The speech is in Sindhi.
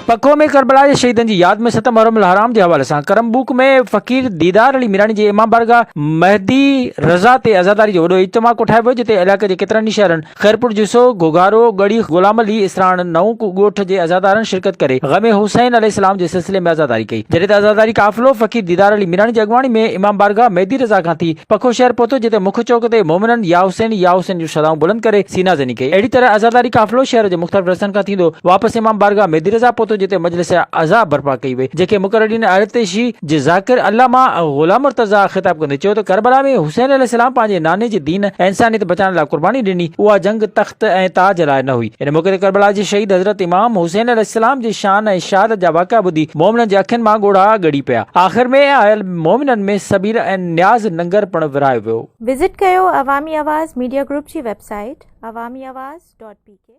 پکو ۾ ڪربلا جي شهيدن جي ياد ۾ ست محرم الحرام جي حوالي سان ڪرمبوڪ ۾ فقير ديدار علي ميراڻي جي امام بارگاهه مهدي رضا تي عزاداري جو وڏو اجتماع ڪوٺايو ويو جتي علائقي جي ڪيترن ئي شهرن خيرپور جسو، گهوگهارو، ڳڙهي غلام علي، اسراڻ، نئون ڳوٺ جي عزادارن شرڪت ڪري غم حسين عليه السلام جي سلسلي ۾ عزاداري ڪئي جڏهن ته عزاداري قافلو فقير ديدار علي ميراڻي جي اڳواڻي ۾ امام بارگاهه مهدي رضا کان ٿي پکو شهر پهتو جتي مک چوڪ تي مومنن يا حسين يا حسين جون صدائون بلند ڪري سينا زني ڪئي. اهڙي طرح عزاداري قافلو شهر جي مختلف رستن کان ٿيندو واپس امام بارگاهه مهدي رضا پهتو جتي مجلس عزا برپا ڪئي وئي جنهن کي مقررين ارتشي جي ذاڪر علامه غلام مرتضيٰ خطاب ڪندي چيو ته ڪربلا ۾ حسين عليه السلام پنهنجي ناني جي دين ۽ انسانيت بچائڻ لاء قرباني ڏني اها جنگ تخت ۽ تاج لاء نه هئي. ان موقعي تي ڪربلا جي شهيد حضرت امام حسين عليه السلام جي شان ۽ شهادت جا واقعا ٻڌي مومنن جي اکين مان ڳوڙها ڳڙي پيا. آخر ۾ آيل مومنن ۾ سبيل ۽ نياز ننگر پڻ ورهايو ويو. وزٽ ڪيو عوامي آواز ميڊيا گروپ جي web site Awami Awaz dot P K.